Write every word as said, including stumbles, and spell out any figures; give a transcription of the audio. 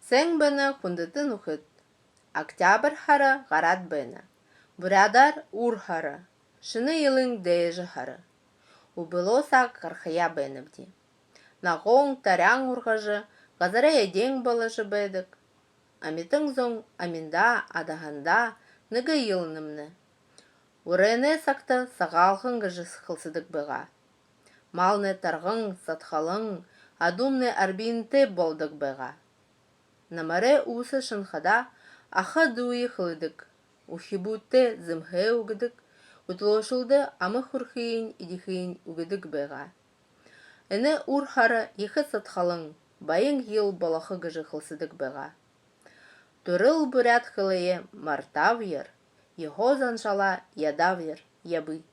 Сайн байна, хүндэтэ нүхэд! Октябрь һара гараад байна. Буряадаар үр һара, шэнэ жэлэй дээжэ һара. Үбэлөө саг гарахаяа байнабди. Ногоон таряан ургажа, газарай эдеэн боложо байдаг. Амитан зон аминдаа, адаһандаа нэгэ жэлнэмнай. Урайнай сагта Сагаалган гэжэ хэлсэдэг байгаа. Малнай тарган, садхалан, адуумнай арбинтай болодог байгаа. Намарай үүсэ шанахадаа аха дүүе хэлэдэг, үхибүүдтээ зэмһээ үгэдэг, үтэлөөшүүлдэ ама хүрэхыень, эдихыень үгэдэг байгаа. Энэ үр һара ехэ садхалан, баян жэл болохо гэжэ хэлсэдэг байгаа. Түрэл буряад хэлэеэ мартабаяр, ёһо заншалаа ядабаяр ябая.